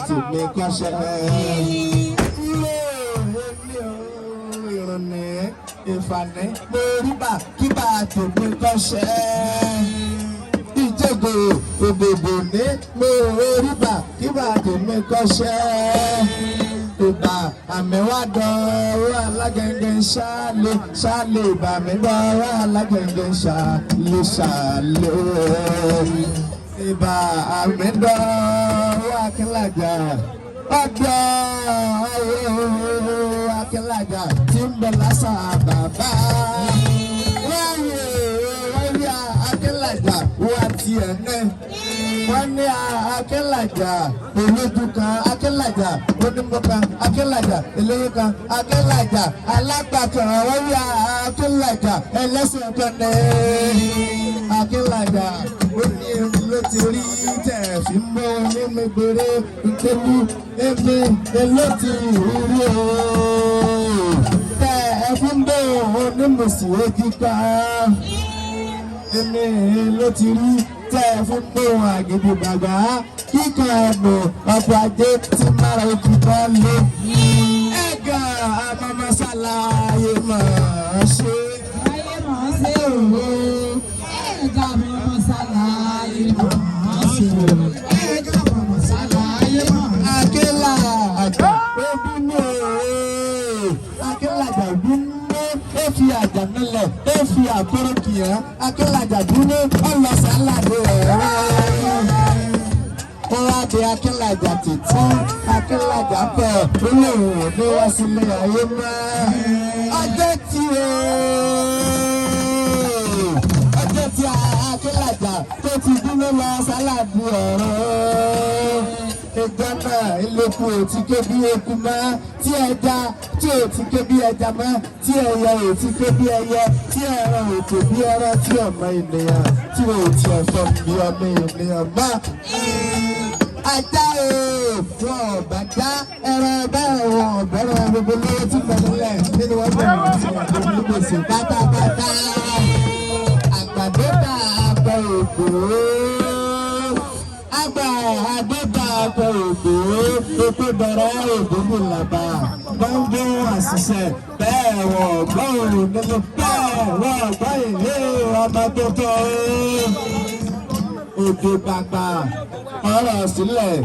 tèmi kọ́ṣẹ́. Ilé èmi ò ìrùnì ìfàní mo rí bà kí bà tèmi kọ́ṣẹ́. Ìjẹ́gò òbòbò ní mo rí bà kí bà tèmi kọ́ṣẹ́. Ìbà àmì wá dọ̀wọ́ alágẹ̀gẹ̀ ṣáálé ṣáálé, ìbà mi dọ̀wọ́ alágẹ̀gẹ̀ ṣáálé ṣáálé. Ìbà àmì dọ̀wọ́ Akínlàjà, ọ̀dọ̀ Akínlàjà tí ń bẹ lásà bàbá. Wọ́n rí Akínlàjà wọ́n tiẹ̀ ní. Wọ́n ní Akínlàjà olójú kan, Akínlàjà onímọ̀ kan, Akínlàjà eléyìí kan, Akínlàjà alágbàkan. Wọ́n rí Akínlàjà ẹlẹ́sìn kan ní. Akínlàjà ó ní ewu ló ti rí tẹ̀ fi mọ́ onímọ̀gbèrè ìtẹ́lú èmi ló ti rí o. Tẹ̀ ẹ fi ń bẹ́ onímọ̀sí ojú kan, èmi ló ti rí tẹ́ ẹ fún gbóhùn àgìdì bàbá kíkọ ẹ̀bùn ọ̀pọ̀ ajé tí mara ojú kan lé. Ẹ̀gà àmàmásálàyé máa ṣe. Ayé máa ṣe òwò, ẹ̀ẹ́dà mọ̀mọ́ ṣàlàyé máa ṣe òwò, ẹ̀ẹ́dà mọ̀mọ́ ṣàlàyé máa ṣe. Akínlàjà ó bínú ooo, Akínlàjà bínú, ó fi àjà nílẹ̀, ó fi àkóró kìíyàn. Akínlàjà bínú, ó lọ sálàdé ẹ̀rọ. Ó wá di Akínlàjà títí, Akínlàjà pọ̀, ó lóun ò ní wá sílé ayé mọ́. Ọjọ́ tí ooo, ọjọ́ tí Akínlàjà tó ti bínú lọ sálàdé ọ̀rọ̀, ìjọ náà ìlòkù ò ti ké bí eku mọ́, tí ẹja tí ò ti ké bí ẹja mọ́, tí ẹyẹ ò ti ké bí ẹyẹ, tí ẹran ò ké bí ẹran, tí ọmọ ènìyàn tí ò ti ẹ̀fọ́ bí ọmọ ènìyàn mọ́. Ajá o, wọn ò bá já ẹran bẹ́ẹ̀, wọn ò bẹ̀rẹ̀ gbogbo lówó tí mẹ́lẹ̀ nínú wọn bẹ̀rẹ̀ sí àgbẹ̀ gbèsè pátápátá. Àgbàdo bá àgbẹ̀ ògbó, àgbà àgbẹ̀bà àgbẹ̀ ògbó, ètò bẹ̀rẹ̀ ògbó ní làbà gbọ́ngbó àṣìṣe bẹ́ẹ̀ wọ̀ gbọ́n nínú bẹ́ẹ̀ wọ̀ gbọ́n ìlé ọmọ tuntun. Òjò bàbà ọ̀rọ̀ sílẹ̀,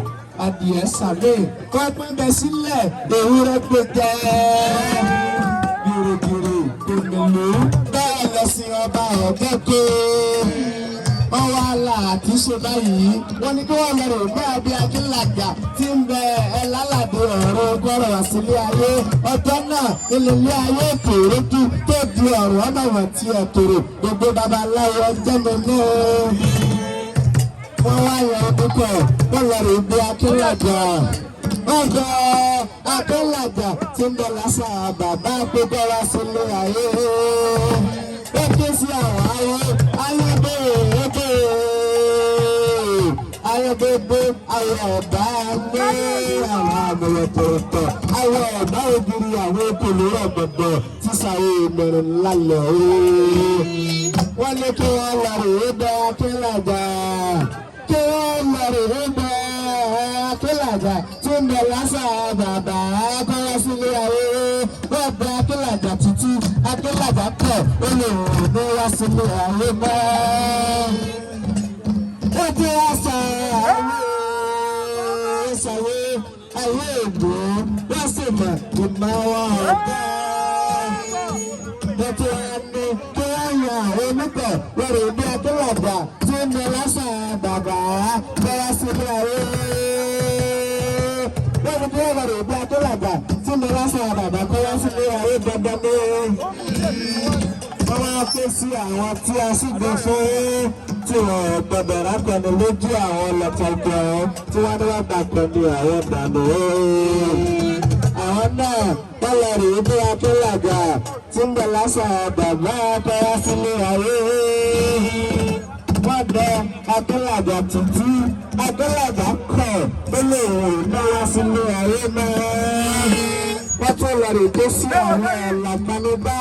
adìẹ sàmì kọ́pín bẹ sílẹ̀, ewúrẹ́ gbé jẹ́ gírígírí òmìnú bẹ́ẹ̀ lọ sí ọba ọ̀gẹ́kẹ́. Wọ́n wá là àti ṣe báyìí, wọ́n ní kí wọ́n lọ rò bá bí Akínlàjà tí ń bẹ ẹ lálàdé ọ̀rọ̀ gbọ́rọ̀ wá sílé ayé. Ọjọ́ náà ilé ayé tòró tú tó di ọ̀rọ̀ ọmọ wọn tí ẹ̀ tòrò gbogbo babaláwo ọjọ́ mi ní o. Wọ́n wá yan púpọ̀, wọ́n lọ rò bí Akínlàjà, wọ́n gbọ́ Akínlàjà tí ń bẹ lásà bàbá gbogbo wá sílé ayé. Ó ké sí àwọn ayé, ayé bẹ́ẹ̀ bẹ́ẹ̀, ayé gbogbo ayé ọ̀bá ní àwọn àmọ̀ràn tọ̀tọ̀, ayé ọ̀bá ògiri, àwọn okòló rọ̀gbọ̀gbọ̀ tí sàwọn ìmọ̀ràn lálẹ́ ooo. Wọ́n ní kí wọ́n lọ rèé bẹ́ Akínlàjà, kí wọ́n lọ rèé bẹ́ Akínlàjà tí ń bẹ lásà bàbá kọ́lá sílé ayé. Wọ́n bẹ Akínlàjà títí, Akínlàjà pọ̀, ó lè wò ní wá sílé ayé mọ́. Ó ti wá sọ ayé ṣàwé ayé ègbò, wọ́n sì mọ̀ ìmọ̀ wọn ọ̀gá. Ètò ẹni kí wọ́n yan àwọn onípẹ̀ lórí bí Akínlàjà tí ń bẹ lásà bàbá bẹ́ẹ̀ sílé ayé. Wọ́n ní kí wọ́n lè bí Akínlàjà tí ń bẹ lásà bàbá kọ́ sílé ayé dandan ní. Wọ́n wá ké sí àwọn tí a sì gbé fún tí wọ́n gbọ́dọ̀ rákọ̀ọ́nì lójú àwọn ọlọ́tọ̀gbọ̀n tí wọ́n ní wọ́n gbà kọ́ni àwọn dànù. Àwọn náà wọ́n lọ rí bí Akínlàjà tí ń bẹ lásà bàbá kọ́wá sílé ayé. Wọ́n bẹ Akínlàjà títí, Akínlàjà kọ̀, ó lè wò náwó sílé ayé mọ́. Wọ́n tún lọ rí ké sí àwọn ẹ̀là gbanugbá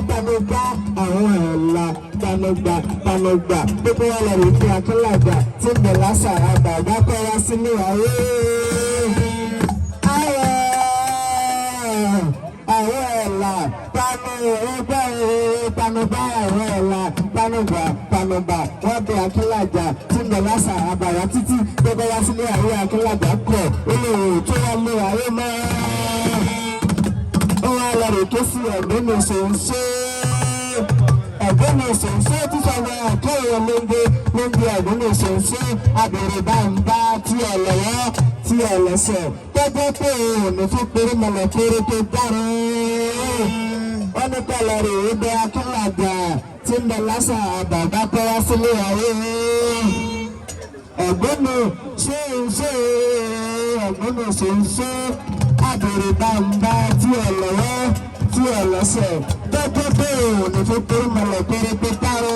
gbanugbá, àwọn ẹ̀là gbanugba gbanugba, pípẹ́ wọn lọ rí bí Akínlàjà tí ń bẹ lásà bàbá kọ́wá sílé ayé. nọ́mbà wọ́n bẹ Akínlàjà tí ń bẹ lásà àbàrà títí gbogbo wá sílé ayé. Akínlàjà kọ̀, ó lè tó wá lé ayé mọ́. Ó wá lọ rè ké sí ẹ̀gbọ́n ṣòǹṣó, ẹ̀gbọ́n ṣòǹṣó tí sọ̀rọ̀ àkọ́yọ̀ lóńgbé lóńgbé. Ẹ̀gbọ́n ṣòǹṣó abèrè bá ń bá tí ẹ lọ́wọ́ tí ẹ lẹ́sẹ̀ gbogbo pé òun fún péré mọ̀lẹ́ péré tó dára. Wọ́n ní pẹ̀lẹ́ rè é bẹ Akínlàjà tí ń bẹ lásà bàbá pẹ́ wá sílé ayé. Ẹ̀gbọ́n mi ṣòǹṣó, ẹ̀gbọ́n mi ṣòǹṣó abèrè bá ń bá tí ẹ lọ́wọ́ tí ẹ lẹ́sẹ̀ gbogbo pé òun fún péré mọ̀lẹ́ péré tó dára.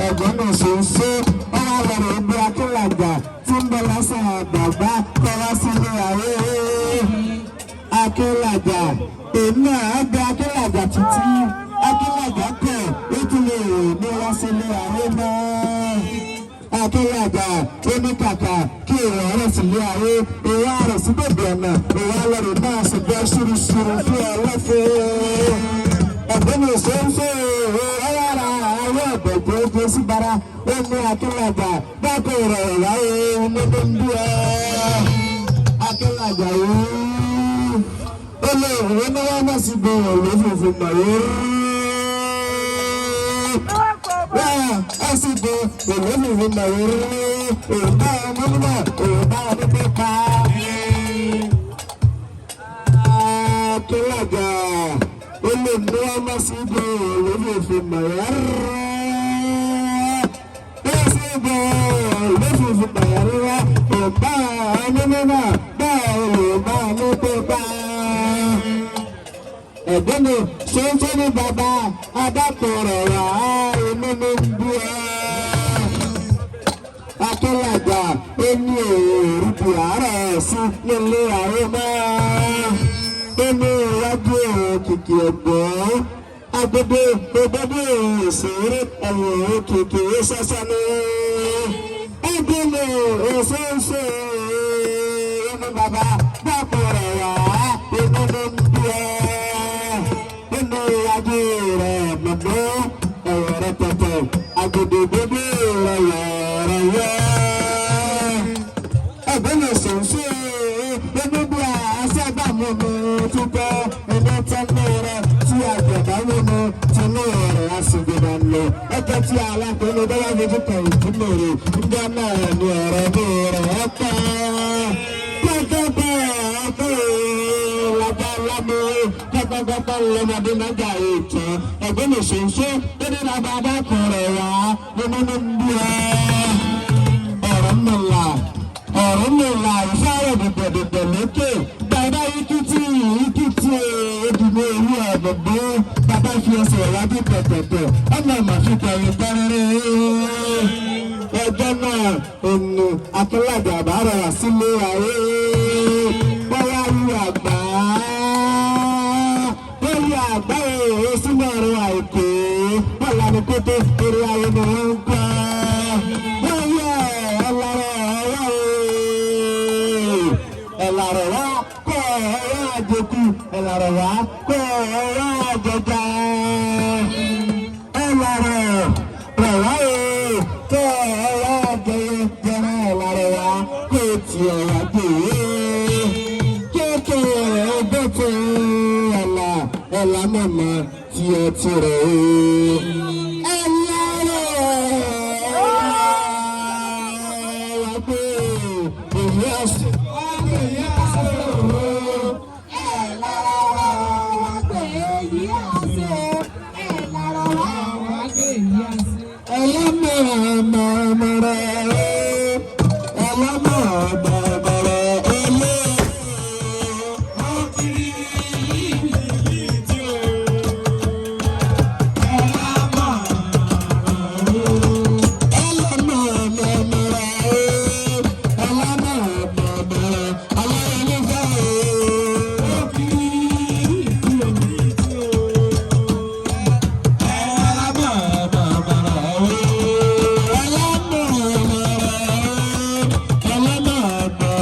Ẹ̀gbọ́n mi ṣòǹṣó ọ̀rọ̀ lọ́rọ̀ bí Akínlàjà tí ń bẹ lásà bàbá pẹ́ wá sílé ayé. Akínlàjà èmi àgbẹ̀ Akínlàjà títí Akínlàjà kẹ̀, ó tún lè ní wá sílé ayé mọ́. Akínlàjà ó ní kàkà kí èèyàn rẹ̀ sílé ayé, èèyàn rẹ̀ sí bèbè ọ̀nà, èèyàn lọ́rẹ̀ náà sì gbọ́ ṣúrúṣúrú fún ọlọ́fẹ́. Ẹ̀gbọ́n mi ṣe ń ṣe ọ̀yára ayé ọ̀bẹ̀jẹ̀ ojú sí bara. Ó ní Akínlàjà bákan ìrọ̀rùn láyé inú ló ń bí ọ́. Akínlàjà yìí ó lè wọ́n ní wọ́n má sì bẹ̀rẹ̀ lófòfò mọ̀ wọ́n á sì bẹ̀ lófòfò mọ̀ òbá ọmọ mímọ́ òbá ọmọ pípa. Akínlàjà ó lè ní wọ́n má sì bẹ̀rẹ̀ lófòfò mọ̀ wọ́n á sì bẹ̀ lófòfò mọ̀ òbá ọmọ mímọ́ bẹ́ẹ̀ òbá ọmọ pípa. Ẹ̀gbọ́n mi ṣoṣo ní bàbá adákùnrin wà á inú mi ń bí ẹ́. Akínlàjà ó ní èrúkù àárẹ̀ sí nílé àárẹ̀ mọ́. Ó ní iwájú òkìkí ẹ̀gbọ́n. Agbègbè ògbódò òṣèré ẹ̀yìn òkìkí ṣẹṣẹ ní. Ẹgbẹ́ mi òṣèṣe inú bàbá dákùnrin wà á inú mi ń bí ẹ́. Nínú iwájú rẹ̀ mọ̀mọ́ ẹ̀rọ rẹ̀ tẹ̀tẹ̀ agbègbè rẹ̀ yẹ̀rẹ̀ yẹ́. Ẹ̀gbọ́n mi ṣòṣe nínú bí àṣẹ mi mi túbọ̀ iná tẹ́lẹ̀ rẹ̀ tí àgbẹ̀dá mi mi tinú rẹ̀ àṣìgbèdà lọ. Ẹgbẹ́ tí alákòóso bá fojú kan ìdílé rẹ̀ ńjọ́ náà ni ọ̀rọ̀ mi rẹ̀ ẹ́ pẹ́. Gẹ́gẹ́ bẹ́ẹ̀ ọ̀pẹ́ lábálábé pátápátá lọ́mọdé mẹ́ta ètò. Ẹ̀gbọ́n mi ṣòṣe nínú bàbá adákùnrin wá nínú ní bí ẹ. Ọ̀rọ̀ mi là, ọ̀rọ̀ mi là ìfáwọ̀ dẹ̀dẹ̀dẹ̀ lókè. Bàbá ikítí ikítí ìdùnnú ewu ọ̀dọ̀dọ̀ bàbá fi ẹsẹ̀ wájú pẹ̀pẹ̀pẹ̀ ọmọ ìmọ̀ fi kẹrin pẹ́rẹ́rẹ́. Ẹjọ́ náà ònù Akínlàjà bá rọra sílé ayé. Wọ́n wá rí àgbà, wọ́n rí àgbà èrè sínú ọ̀rọ̀ àìkú. Wọ́n lànà kótó eré ayé ni wọ́n ń kọ́. Wọ́n yẹ ẹ̀làrọ̀ ọ̀rọ̀ ẹ̀làrọ̀ wá kọ́ ọ̀rọ̀ àjẹkù, ẹ̀làrọ̀ wá kọ́ ọ̀rọ̀ àjẹjà, ẹ̀làrọ̀ rẹ̀ wá o kọ́ ọ̀rọ̀ àjẹyẹ jẹrẹ, ẹ̀làrọ̀ wá kó tiẹ̀ wá dé kékeré ọgbẹ́ tó ẹ̀là ẹ̀là mọ̀mọ́ tiẹ̀ tirẹ̀ o. Ẹ̀là rẹ̀ wá pé èyí ọ̀sẹ̀. Ẹ̀ lára wá wá gbé yí àṣẹ. Ẹ̀ lára wá wá gbé yí àṣẹ. Ẹlẹ́mọ̀ọ́mọ̀ọ́mọ̀rẹ́ ẹlẹ́mọ̀ọ́mọ̀ọ́mọ̀rẹ́ ẹlẹ́. Ẹlẹ́mọ̀ọ́mọ̀ọ́mọ̀rẹ́ ẹlẹ́mọ̀ọ́mọ̀ọ́mọ̀rẹ́.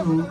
o.